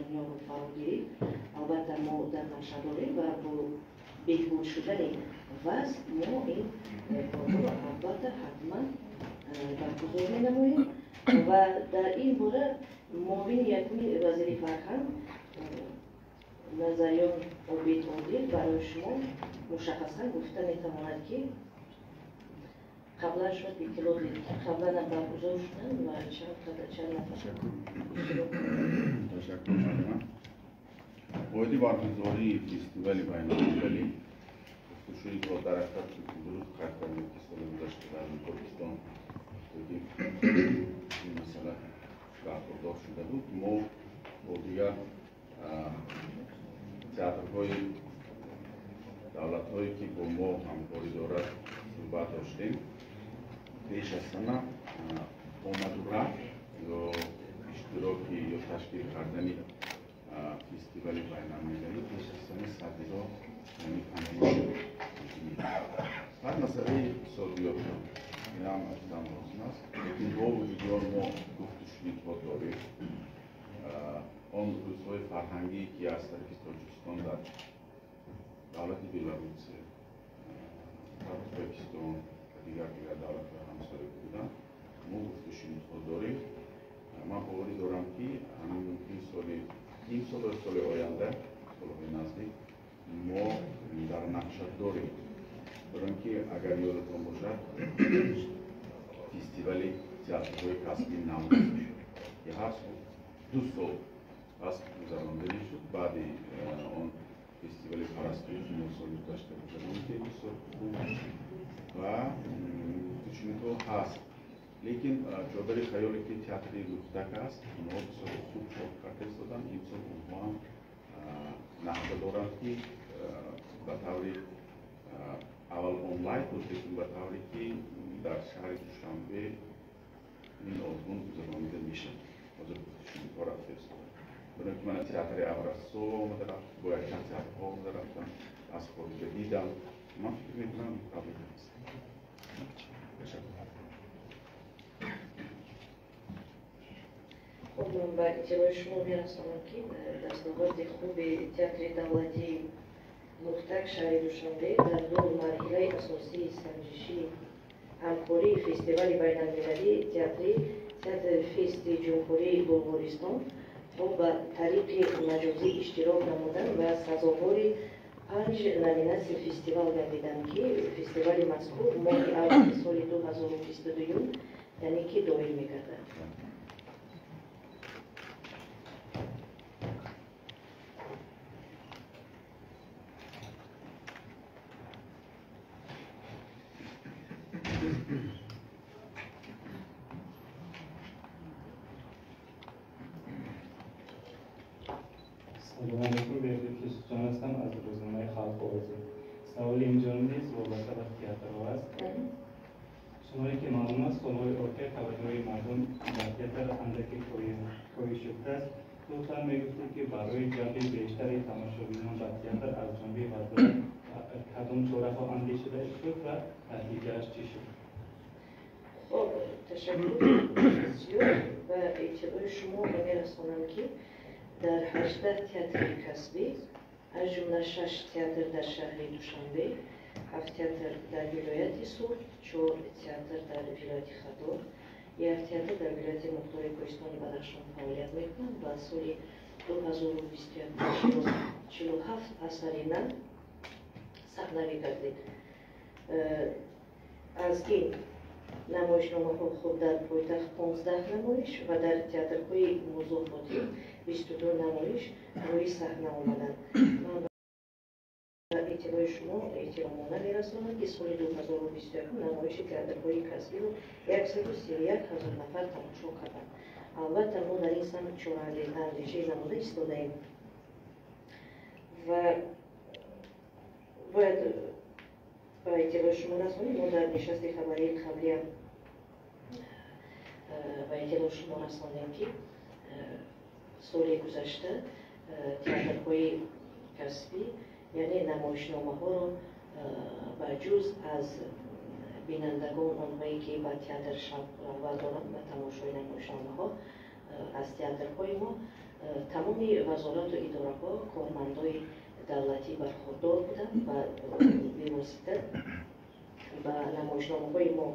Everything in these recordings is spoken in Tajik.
дунёро фаро гирифт. Албатта мо дар нақша дорем ва бо беҳбуд шудани вазъ мо ин корҳоро албатта ҳатман баргузор менамоем ва дар ин бора муовини якуми вазири фарҳанг Назарён Обид Одил барои шумо мушаххасан гуфта метавонад, ки қаблан шояд иттилоъ дид, ки қаблан баргузор шуданд ва чанд қадар чанд нафар. Ташаккур. Оиди баргузории фестивали байналмилалӣ гуфтушунидро дар ҳақиқат дуруст қайд кардем, ки соли гузашта дар Покистон ин масъала бархурдор шуда буд. Мо бо дигар театрҳои давлатҳое, ки бо мо ҳамкорӣ дорад, суҳбат доштем. Пеш аз ҳама омаду рафт ё иштироки ё ташкил кардани фестивали байналмилалӣ пеш аз ҳама садиро, яъне пандемия. Баъд масъалаи иқтисодиёт, инам азизам лозим аст, лекин бо вуҷуди он мо гуфтушунидҳо дорем. Он рӯзҳои фарҳангие, ки аз тарафи Тоҷикистон дар давлати Беларусия, дар Ӯзбекистон ва дигар давлатҳои ҳамсоя буданд, мо гуфтушунидҳо дорем. Ман боварӣ дорам, ки ҳамин мумкин соли имсол ё соли оянда, солҳои наздик, мо дар нақша дорем. Дорем, ки агар ёдатон бошад, фестивали театрҳои касби Наврӯз, ки ҳар сол 2 сол пас гузаронда мешуд, баъди он фестивали Парастӯ, ки мо соли гузашта гузарондем, бисёр хуб ва гуфтушунидҳо ҳаст. Лекин чодари хаёле, ки театри Лухтак аст, онҳо бисёр хуб кор карда истоданд. Имсол онҳо ҳам нақша доранд, ки ба таври аввал онлайн буд, лекин ба тавре ки дар шаҳри Душанбе ин озмун гузаронида мешавад. Ҳозир гуфтушунидҳо рафта истода. Барои ки мана театри Образцово омада рафт, бо якчанд театрҳо омада рафтам, аз хориҷа дидам. Ман фикр мекунам, ин қабул аст. Ташаккур. Хуб, ман ба иттилои шумо мерасонам, ки дастоварди хуби театри давлатии Лухтак шаҳри Душанбе дар ду марҳилаи асосии санҷишии ҳамкории фестивали байналмилалии театри Театр Фести Ҷумҳурии Булғористон бо ба тариқи маҷозӣ иштирок намудан ва сазовори панҷ номинатсия фестивал гардиданд, ки фестивали мазкур моҳи августи соли 2022, яъне ки доир мегардад. Салом алейкум, Беҳдуд Юсуфҷон ҳастам аз рӯзномаи Халқ Овозӣ. Саволи инҷон низ вобаста ба театрҳо аст. Чуноне ки маълум аст, солҳои охир таваҷҷӯҳи мардум ба театр андаке коҳиш ёфтааст. Лутфан мегуфтед, ки барои ҷалби бештари тамошобинон ба театр аз ҷониби вазорат кадом чораҳо андешида шуд ва натиҷааш чӣ шуд? Хоб, ташаккур зиёд. Ба иттилои шумо мерасонам, ки дар 18 театри касбӣ, аз ҷумла шаш театр дар шаҳри Душанбе, ҳафт театр дар вилояти Суғд, чор театр дар вилояти Хатлон, як театр дар вилояти Мухтори Кӯҳистони Бадахшон фаъолият мекунанд ва соли 2021 47 асари нав саҳнавӣ гардид. Аз ин намоишномаҳо, хуб, дар пойтахт 15 намоиш ва дар театрҳои музофотӣ 22 намоиш рӯи саҳна омаданд. Ман ба иттилои шумо эҳтиромона мерасонам, ки соли 2021 намоиши театрҳои касбиро 131 ҳазор нафар тамошо карданд. Албатта, мо дар ин самт чораандешӣ намуда истодаем ва бояд ба иттилои шумо расонем, мо дар нишасти хабарии қаблиам ба иттилои шумо расондем, ки соли гузашта театрҳои касбӣ, яъне намоишномаҳоро ба ҷуз аз бинандагон, онҳое ки ба театр шавқу рағбат доранд, ба тамошои намоишномаҳо аз театрҳои мо, тамоми Тамоми вазорату идораҳо кормандои давлатӣ бархурдор буданд ва бевосита ба намоишномаҳои мо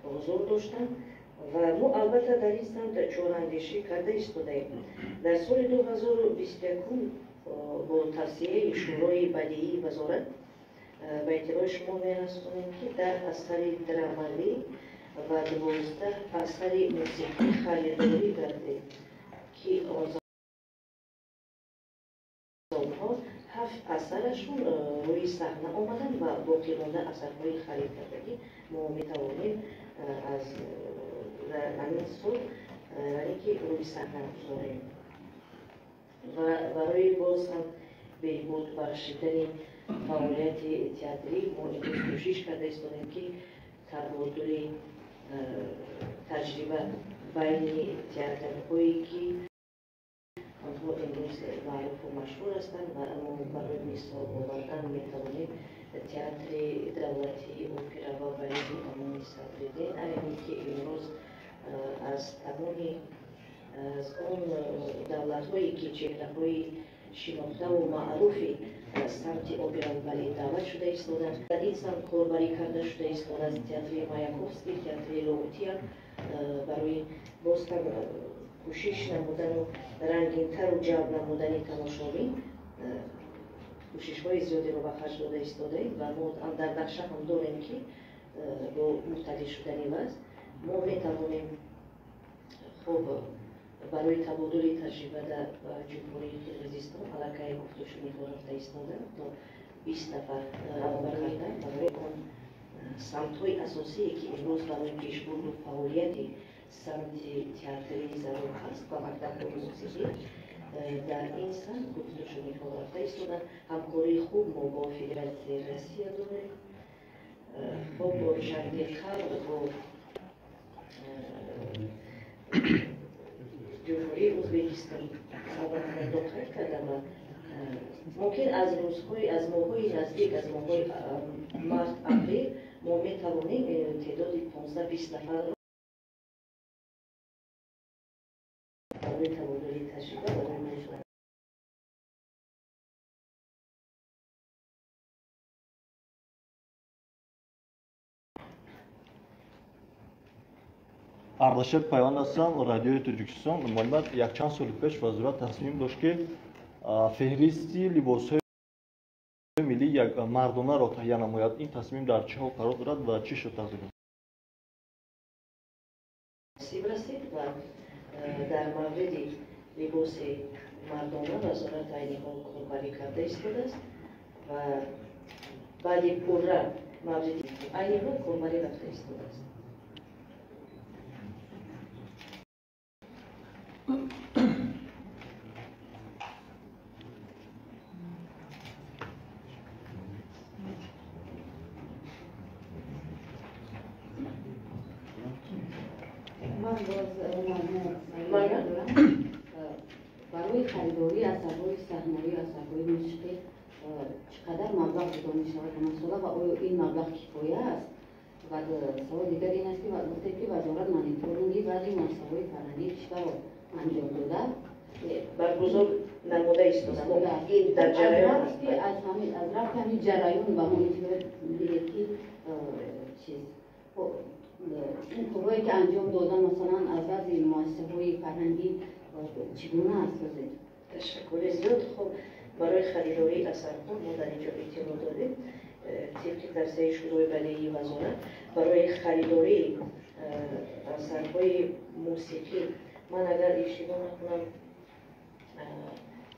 ҳузур доштанд ва мо албатта дар ин самт чораандешӣ карда истодаем. Дар соли 2021 бо тавсияи Шӯрои бадиии вазорат ба иттилои шумо мерасонем, ки 10 асари драмавӣ ва 12 асари мусиқӣ харидорӣ гардид, ки онҳо 7 асарашон рӯи саҳна омаданд ва боқимонда асарҳои харидкардагӣ мо метавонем аз ҳамин сол яъне ки рӯи саҳна гузорем. Ва барои боз ҳам беҳбуд бахшидани фаъолияти театрӣ мо имрӯз кӯшиш карда истодем, ки табодули таҷриба байни театрҳое ки онҳо имрӯз маъруфу машҳур ҳастанд ва мо барои мисол овардан метавонем театри давлатии опера ва балети ба номи Садриддин Айнӣ, ки имрӯз аз тамоми аз он давлатҳое ки чеҳраҳои шинохтаву маъруфи самти операву балет даъват шуда истоданд, дар ин самт корбарӣ карда шуда истодааст. Театри Маяковский, театри Лоутия барои боз ҳам кӯшиш намудану рангинтару ҷалб намудани тамошобин кӯшишҳои зиёдеро ба харҷ дода истодаем ва мо дар нақша ҳам дорем, ки бо муқтадир шудани вазъ мо метавонем хуб барои табодули таҷриба дар Ҷумҳурии Қирғизистон аллакай гуфтушуниҳо рафта истоданд, то 20 нафар равона кардан барои он самтҳои асосие, ки имрӯз барои пешбурду фаъолияти самти театрӣ зарур ҳаст ва мактабҳои мусиқӣ, дар ин самт гуфтушуниҳо рафта истоданд. Ҳамкории хуб мо бо Федератсияи Россия дорем, хуб бо чанде халқ, бо Ҷумҳурии Ӯзбекистон албатта қайд кардам ва мумкин аз рӯзҳои аз моҳҳои наздик, аз моҳҳои март, апрел мо метавонем теъдоди 15-20 нафарро барои табодули таҷриба барои Ардашер Пайванд ҳастам, радиои Тоҷикистон. Муаллимат, якчанд соли пеш вазорат тасмим дошт, ки феҳристи либосҳои миллии мардонаро таҳия намояд. Ин тасмим дар чӣ ҳол қарор дорад ва чӣ шуд тасмим? Насиб расид ва дар мавриди либоси мардона вазорат айни ҳол корбарӣ карда истодааст ва баъди пурра мавриди айни ҳол корбарӣ рафта истодааст. Ман боз дорам. Барои харидории асарҳои саҳнавӣ, асарҳои мусиқӣ чӣ қадар маблағ ҷудо мешавад ҳамасола ва оё ин маблағ кифоя аст? Ва савол дигар ин аст, ки гуфтед, ки вазорат мониторинги баъзе муассисаҳои фарҳангии кишварро анҷом дода, баргузор намуда истода. Ин дар ҷараён аз рафти ҳамин ҷараён ба мо иттилоъ диҳед, ки чиз ин корҳое ки анҷом дода, масалан, аз баъзе муассисаҳои фарҳангӣ чӣ гуна аст? Ташаккури зиёд. Хуб, барои харидории асарҳо мо дар инҷо иттилоъ додем. Тибқи тавсияи Шӯрои бадиии вазорат барои харидории асарҳои мусиқӣ, ман агар иштибоҳ накунам,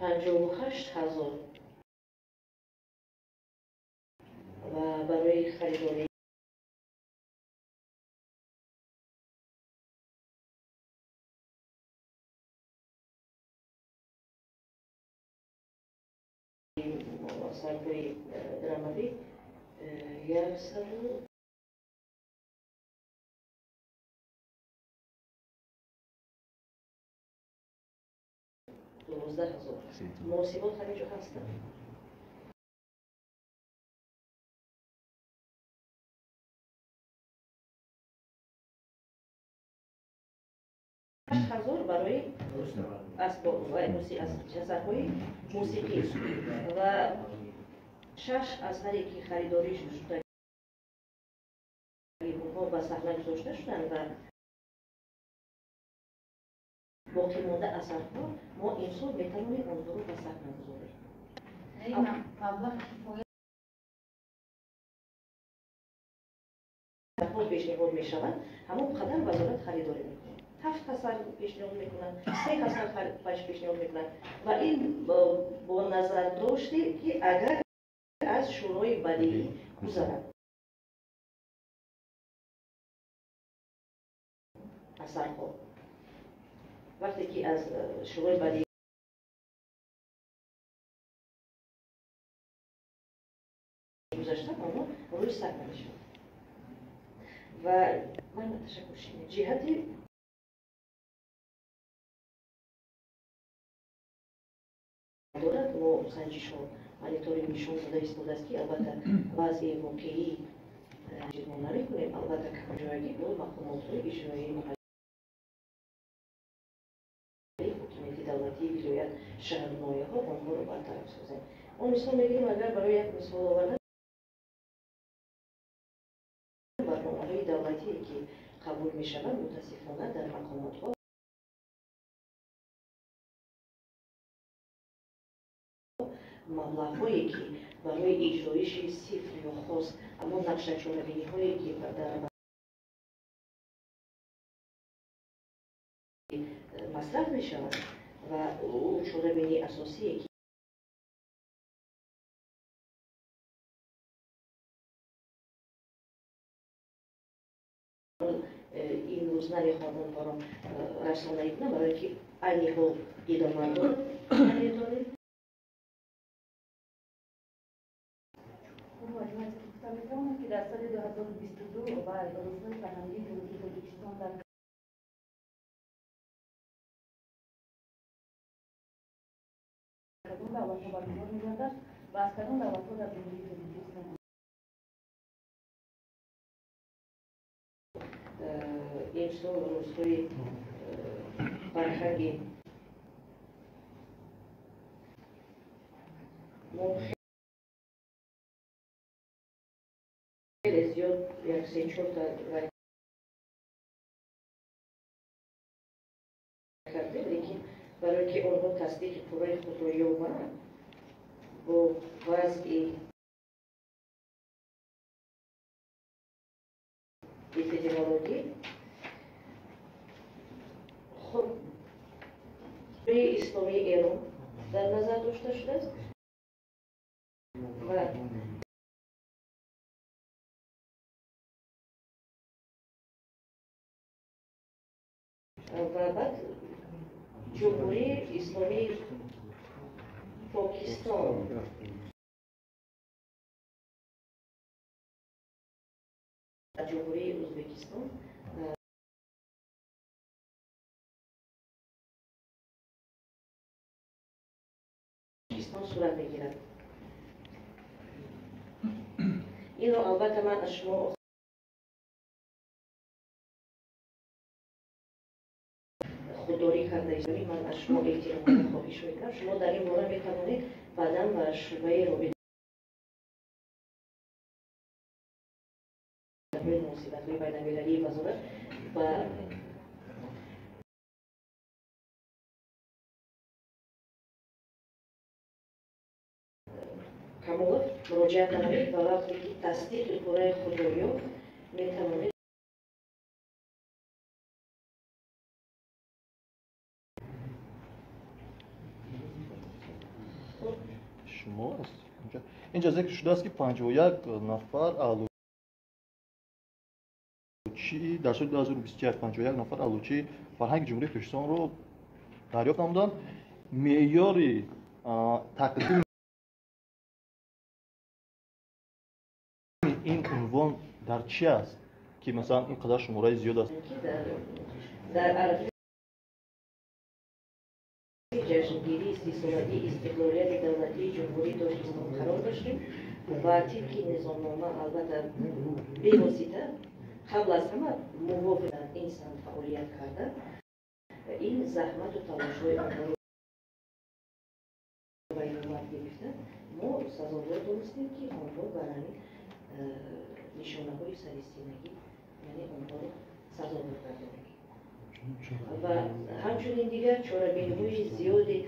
58 000 ва барои харидории асарҳои драмавӣ 112 000. Муҳосибот ҳамин ҷо ҳастанд. 8000 барои асарҳои мусиқӣ ва 6 асаре ки харидорӣ шуда онҳо ба саҳна гузошта шуданд ва боқимонда асарҳо мо имсол метавонем онҳоро ба саҳна гузорем. Пешниҳод мешавад, ҳамон қадар вазорат харидорӣ мекунад. 7 асар пешниҳод мекунад, 3 асар пешниҳод мекунад ва ин бо назардоште ки агар аз шӯрои бадиӣ гузарад асарҳо. Вақте ки аз шӯрои бадиӣ гузаштанд, онҳо рӯи саҳна мешаванд. Ва ман ташаккур ҷиҳати дорад мо санҷишҳо мониторинг нишон дода истодааст, ки албатта вазъи воқеӣ мо намекунем, албатта камҷоягӣ бо мақомотҳои иҷроияи маҳаллии ҳукумати давлатии вилоят, шаҳру ноҳияҳо онҳоро бартараф созем. Мо мисол мегирем, агар барои як мисол овардан, барномаҳои давлатие ки қабул мешаванд, мутаассифона дар мақомотҳо маблағҳое ки барои иҷроиши сифр ё хос аммо нақшачорабиниҳое ки дар масраф мешаванд ва чорабинии асосие ки имрӯз намехоҳам онҳоро расонаӣ кунам, барое ки айни ҳол идома дорад. Намедонем. Метавонам ки дар соли 2022 ба рӯзҳои фарҳангии Ҷумҳурии Тоҷикистон дар кадом давлатҳо баргузор мегардад ва аз кадом давлатҳо дар Ҷумҳурии Тоҷикистон? Имсол рӯзҳои фарҳанги мо хеле зиёд, як се-чорта кардем, лекин барое ки онҳо тасдиқи пурраи худро ёбанд бо вазъи эпидемиологӣ, хуб Исломии Эрон дар назар дошта шудааст ва баъд Ҷумҳурии Исломии Покистон. Ҷумҳурии Ӯзбекистон сурат мегирад. Инро албатта ман аз шумо худдорӣ карда, ман аз шумо эҳтиромона хоҳиш мекунам, шумо дар ин бора метавонед баъдан ба шӯъбаи робитаҳои муносибатҳои байналмилалии вазорат ба Камолов муроҷиат намоед ва вақте ки тасдиқи пурраи худро ёфт, метавонед шумо аст. Инҷа зикр шудааст, ки 51 нафар аълочии дар соли 2021 51 нафар аълочии фарҳанги Ҷумҳурии Тоҷикистонро дарёфт намуданд. Меъёри тақдими ин унвон дар чи аст, ки масалан ин қадар шумораи зиёд аст? Дар арафаи ҷашнгирии 30-солагии истиқлолияти давлатии Ҷумҳурии Тоҷикистон қарор доштем ва тибқи низомнома албатта бевосита қабл аз ҳама мувофиқ дар ин самт фаъолият карда, Ин заҳмату талошҳои онҳоро ба инобат гирифта, мо сазовор донистем, ки онҳо бар ҳамин нишонаҳои саристинагӣ, яъне онҳоро сазовор гардонем. Ва ҳамчунин дигар чорабиниҳои зиёди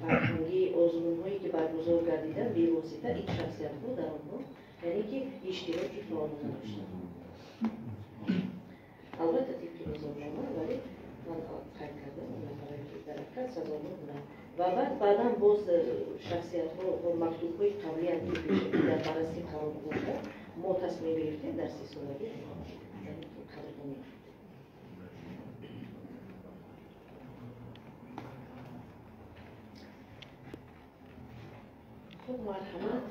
фарҳангӣ, озмунҳое ки баргузор гардиданд, бевосита ин шахсиятҳо дар онҳо, яъне ки иштироки фаъолона доштанд. Албатта, тибқи низомнома, вале ман қайд кардам он нафаре ки дар ҳақиқат сазовор буданд. Ва баъд баъдан боз шахсиятҳо бо мактубҳои қаблиам ки пешакӣ дар баррасӣ қарор доштанд, мо тасмим гирифтем дар 30-солагӣ яъне ки қадрдонӣ. Хуб, марҳамат.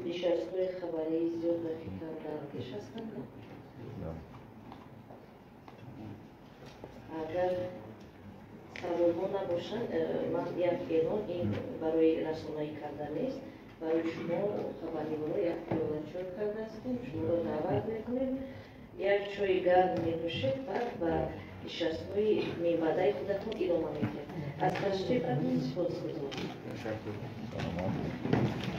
Нишастҳои хабарии зиёд ба фикрам дар пеш ҳастанд. Агар саволҳо набошанд, ман як эълон, ин барои расонаӣ карда нест, барои шумо хабарнигоро як пиёла чой карда ҳастем, шуморо даъват мекунем, як чойи гарм менӯшед, баъд ба нишастҳои минбаъдаи худатон идома медиҳед. Аз ташрифатон сипосгузорам. Ташаккур. Саломат.